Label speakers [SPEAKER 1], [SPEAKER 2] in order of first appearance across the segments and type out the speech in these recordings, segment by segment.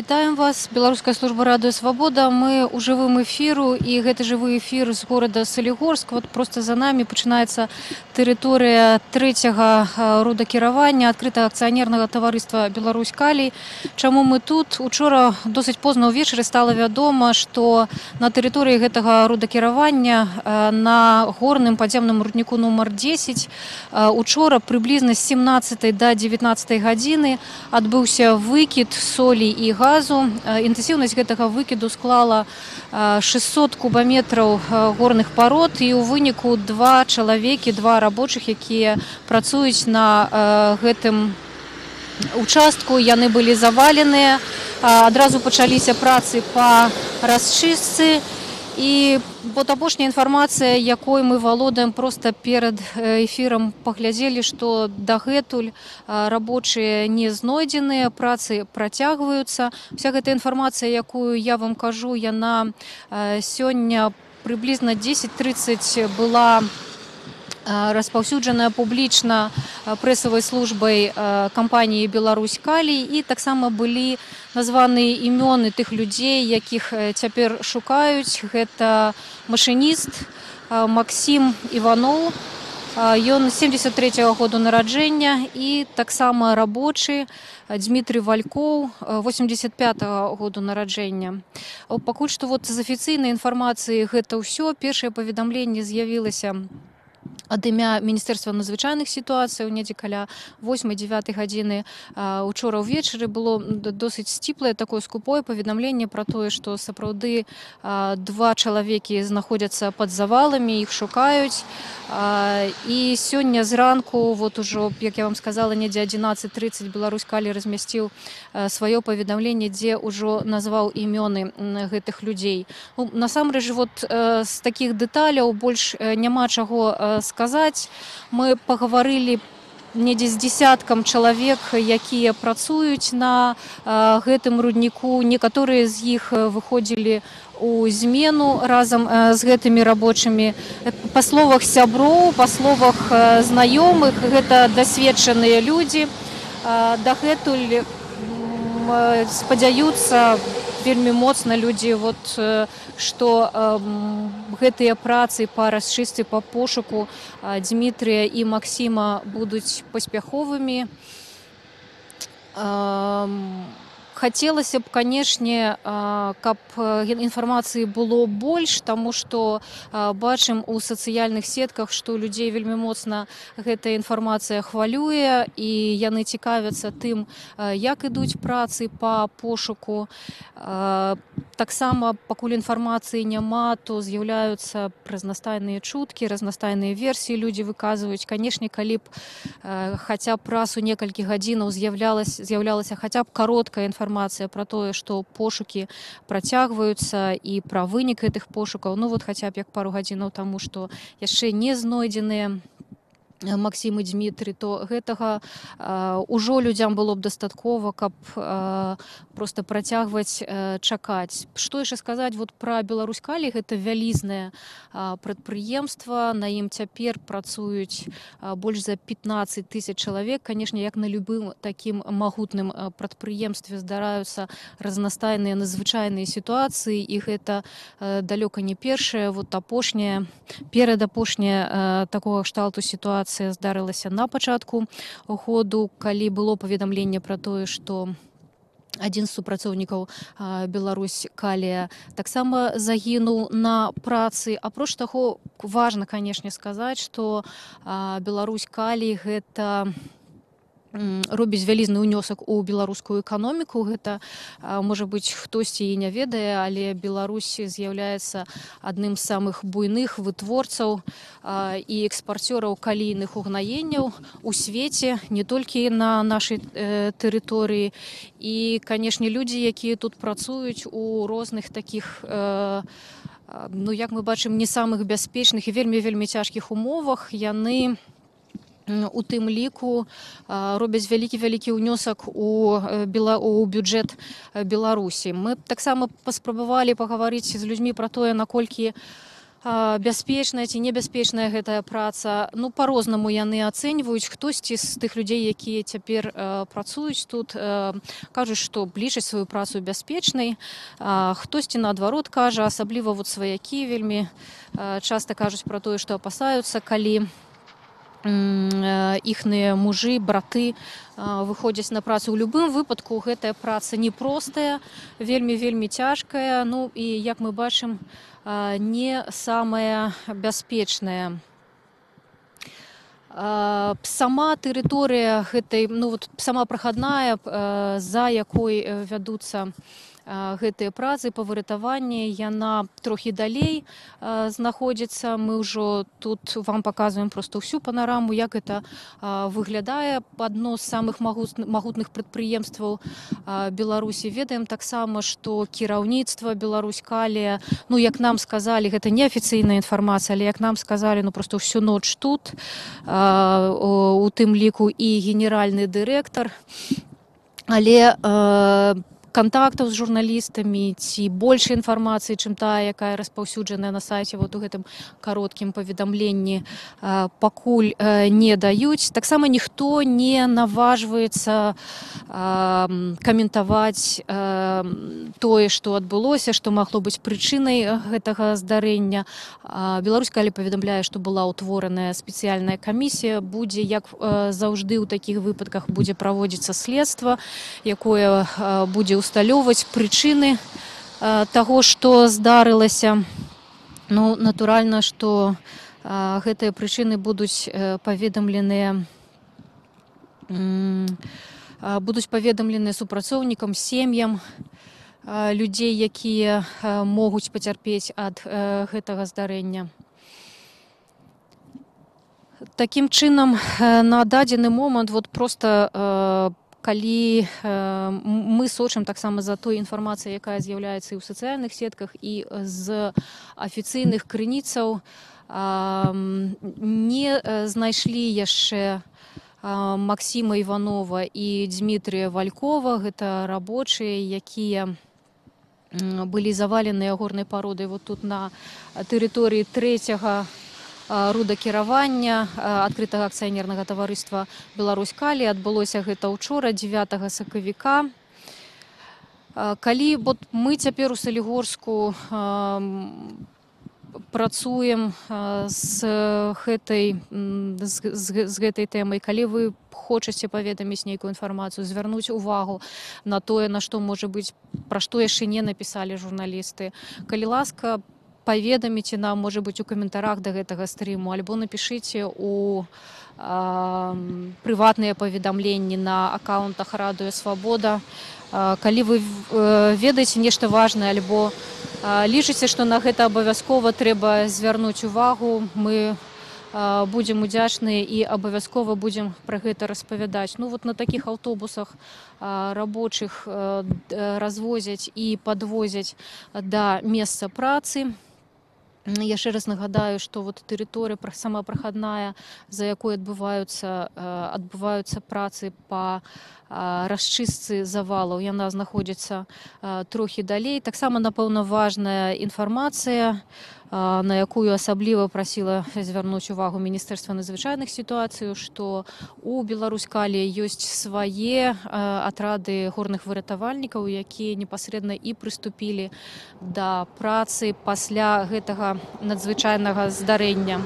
[SPEAKER 1] Вітаем вас, Беларуская служба Радыё Свабода. Мы ў жывым эфіру, і гэты жывы эфір з горада Салігорск. Вот просто за намі пачынаецца тэрыторыя трэцяга рудакіравання адкрытага акцыянернага таварыства «Беларусь Калій». Чаму мы тут? Учора досыць позна ўвечары стала вядома, што на тэрыторыі гэтага рудакіравання на горным падземным рудніку нумар 10 учора прыблізна з 17 да 19 гадзіны адбыўся выкід солі і газу. Інтэнсіўнасць гэтага выкіду склала 600 кубаметраў горных парод, і ў выніку два чалавекі, два рабочых, якія працуюць на гэтым участку, яны былі заваленыя. Адразу пачаліся працы па расчыстцы. І вот апошняя інфармацыя, якой мы валодаем, проста перад эфірам паглядзелі, што дагэтуль рабочыя не знойдзеныя, працы працягваюцца. Вся гэта інфармацыя, якую я вам кажу, яна сёння прыблізна 10:30 была распаўсюджаная публічна прэсавай службай кампаніі «Беларусь Калій», і таксама былі названы імёны тых людзей, якіх цяпер шукаюць. Гэта машыніст Максім Іваноў, ён 73-го году нараджэння, і таксама рабочы Дмітрый Валькоў, 85-го году нараджэння. Пакуль што вот з афіцыйнай інфармацыі гэта ўсё. Першае паведамленне з'явілася ад імя Міністэрства надзвычайных сітуацый недзе каля 8-9 гадзіны учора ўвечары. Было досыць сціплае, такое скупое паведамленне пра тое, што сапраўды два чалавекі знаходзяцца пад заваламі, іх шукаюць. І сёння зранку, вот ужо, як я вам сказала, недзе 11:30 «Беларусь Калій» размясціў сваё паведамленне, дзе ўжо назваў імёны гэтых людзей. Ну, насамрэч, вот, з такіх дэталяў больш няма чаго сказаць. Мы пагаварылі недзе з дзесяткам чалавек, якія працуюць на гэтым рудніку. Некаторыя з іх выходзілі у змену разам з гэтымі рабочымі. Па словах сяброў, па словах знаёмых, гэта дасведчаныя людзі. Дагэтуль спадзяюцца вельмі моцна людзі, вот, што гэтыя працы па расчыстцы, па пошуку Дмітрыя і Максіма будуць паспяховымі. Хацелася б, канешне, каб інфармацыі было больш, таму што бачым у сацыяльных сетках, што людзей вельмі моцна гэтая інфармацыя хвалюе, і яны цікавяцца тым, як ідуць працы па пошуку. Таксама, пакуль інфармацыі няма, то з'яўляюцца разнастайныя чуткі, разнастайныя версіі людзі выказваюць. Канешне, калі б хаця б раз у некалькі гадзінаў з'яўлялася хаця б кароткая інфармацыя пра тое, што пошукі працягваюцца, і пра вынік гэтых пошукаў, ну вот хаця б як пару гадзінаў таму, што яшчэ не знойдзеныя Максім і Дмітрый, то гэтага ўжо людзям было б дастаткова, каб проста працягваць чакаць. Што яшчэ сказаць вот пра «Беларусь Калій»? Гэта вялізнае прадпрыемства, на ім цяпер працуюць больш за 15 тысяч чалавек. Канешне, як на любым такім магутным прадпрыемстве, здараюцца разнастайныя надзвычайныя сітуацыі, і гэта далёка не першая. Вот апошняя, перадапошняя такога кшталту сітуацыя здарылася на пачатку году, калі было паведамленне пра тое, што адзін з супрацоўнікаў «Беларусь Калія» таксама загінуў на працы. Апроч таго, важна, канешне, сказаць, што «Беларусь Калій» гэта робіць вялізны ўнёсак у беларускую эканоміку. Гэта, можа быць, хтосьці і не ведае, але Беларусь з'яўляецца адным з самых буйных вытворцаў і экспарцёраў калійных угнаенняў у свеце, не толькі на нашай тэрыторыі. І, канешне, людзі, якія тут працуюць у розных такіх, ну, як мы бачым, не самых бяспечных і вельмі вельмі цяжкіх умовах, яны у тым ліку робяць вялікі-вялікі ўнёсак у бюджэт Беларусі. Мы таксама паспрабавалі пагаварыць з людзьмі пра тое, наколькі Бяспечная ці небяспечная гэтая праца, ну, по-рознаму яны ацэньваюць. Хтосьці з тых людзей, якія цяпер працуюць тут, кажуць, што лічаць сваю працу бяспечнай. Хтосьці наадварот кажа, асабліва вот сваякі вельмі часта кажуць пра тое, што апасаюцца, калі іхныя мужы, браты выходзяць на працу. У любым выпадку гэтая праца непростая, вельмі, вельмі цяжкая, ну і, як мы бачым, не самая бяспечная. Сама тэрыторыя гэтай, ну вот сама прахадная, за якой вядуцца гэтыя працы па выратаванні, яна трохі далей знаходзіцца. Мы ўжо тут вам паказваем проста ўсю панараму, як гэта выглядае. Адно з самых магутных прадпрыемстваў Беларусі. Ведаем таксама, што кіраўніцтва Беларуськалія, ну, як нам сказалі, гэта неафіцыйная інфармацыя, але як нам сказалі, ну, проста ўсю ноч тут, у тым ліку і генеральны дырэктар. Але кантактаў з журналістамі ці больш інфармацыі, чым тая, якая распаўсюджаная на сайце вот у гэтым кароткім паведамленні, пакуль не даюць. Таксама ніхто не наважваецца каментаваць тое, што адбылося, што магло быць прычынай гэтага здарэння. Беларуськалій паведамляе, што была ўтвораная спецыяльная камісія, будзе, як заўжды ў такіх выпадках, будзе праводзіцца следства, якое будзе усталёўваць прычыны таго, што здарылася. Ну, натуральна, што гэтыя прычыны будуць паведамленыя супрацоўнікам, сем'ям людзей, якія могуць пацярпець ад гэтага здарэння. Такім чынам, на дадзены момант, вот просто, калі мы сочым таксама за той інфармацыяй, якая з'яўляецца і ў сацыяльных сетках, і з афіцыйных крыніцаў, не знайшлі яшчэ Максіма Іванова і Дмітрыя Валькова. Гэта рабочыя, якія былі заваленыя горнай пародай вот тут на тэрыторыі трэцяга рудакіравання адкрытага акцыянернага таварыства Беларуськалій. Адбылося гэта ўчора, 9 сакавіка. Калі вот мы цяпер у Салігорску працуем з гэтай тэмай, калі вы хочаце паведаміць нейкую інфармацыю, звярнуць увагу на тое, на што, можа быць, пра што яшчэ не напісалі журналісты, калі ласка, паведаміце нам, можа быць, у каментарах да гэтага стрыму, альбо напішыце у прыватныя паведамленні на аккаунтах Радыё Свабода. Калі вы ведаеце нешта важнае альбо лічыце, што на гэта абавязкова трэба звярнуць увагу, мы будзем удзячныя і абавязкова будзем пра гэта распавядаць. Ну вот на такіх аўтобусах рабочых развозяць і падвозяць да месца працы. Яшчэ раз нагадаю, што вот тэрыторыя, сама прахадная, за якой адбываюцца працы па расчыстцы завалаў, яна знаходзіцца трохі далей. Таксама, напэўна, важная інфармацыя, на якую асабліва прасіла звярнуць увагу Міністэрства надзвычайных сітуацый, што у Беларуськаліі ёсць свае атрады горных выратавальнікаў, якія непасрэдна і прыступілі да працы пасля гэтага надзвычайнага здарэння.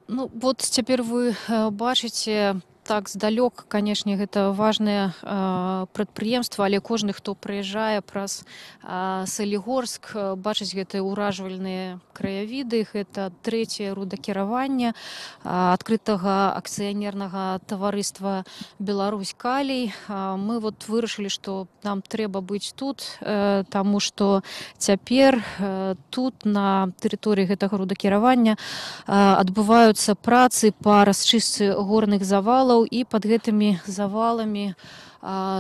[SPEAKER 1] Ну, вот цяпер вы бачыце так здалёк, канешне, гэта важнае прадпрыемства, але кожны, хто прыязджае праз Салігорск, бачыць гэтыя ўражвальныя краявіды. Гэта трэцяе рудакіраванне адкрытага акцыянернага таварыства Беларуськалій. Мы вот вырашылі, што нам трэба быць тут, таму што цяпер тут на тэрыторыі гэтага рудакіравання адбываюцца працы па расчыстцы горных завалаў. завалаў, і пад гэтымі заваламі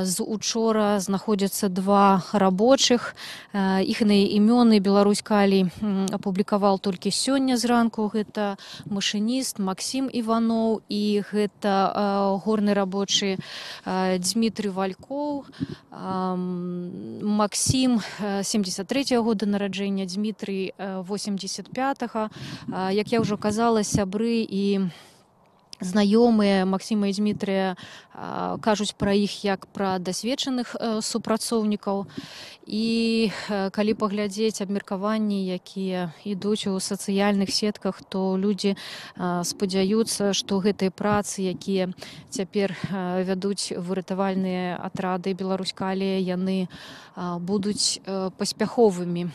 [SPEAKER 1] з учора знаходзяцца два рабочых. Іхныя імёны «Беларусь-Калій» апублікаваў толькі сёння зранку. Гэта машыніст Максім Іваноў і гэта горны рабочы Дмітрый Валькоў. Максім 73-го года нараджэння, Дмітрый 85-го. Як я ўжо казала, сябры і знаёмыя Максіма і Дмітрыя кажуць пра іх як пра дасведчаных супрацоўнікаў. І калі паглядзець абмеркаванні, якія ідуць у сацыяльных сетках, то людзі спадзяюцца, што гэтыя працы, якія цяпер вядуць выратавальныя атрады «Беларусь-Калія», яны будуць паспяховымі.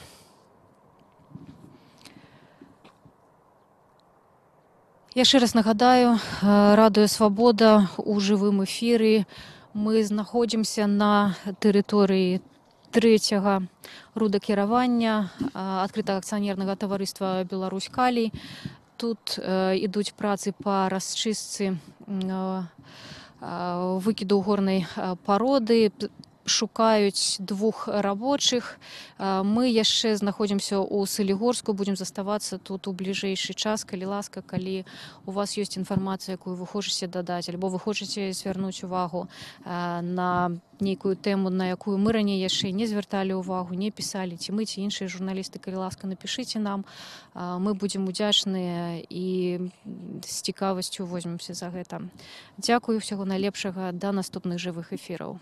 [SPEAKER 1] Яшчэ раз нагадаю, Радыё Свабода ў жывым эфіры. Мы знаходзімся на тэрыторыі трэцяга рудакіравання адкрытага акцыянернага таварыства «Беларусь-Калій». Тут ідуць працы па расчыстцы выкіду горнай пароды, шукаюць двух рабочых. Мы яшчэ знаходзімся ў Салігорску, будзем заставацца тут у бліжэйшы час. Калі ласка, калі у вас ёсць інфармацыя, якую вы хочаце дадаць, альбо вы хочаце звярнуць увагу на нейкую тэму, на якую мы раней яшчэ не звярталі ўвагу, не пісалі, ці мы, ці іншыя журналісты, калі ласка, напішыце нам. Мы будзем удзячныя і з цікавасцю возьмемся за гэта. Дзякую, усяго найлепшага, да наступных жывых эфіраў.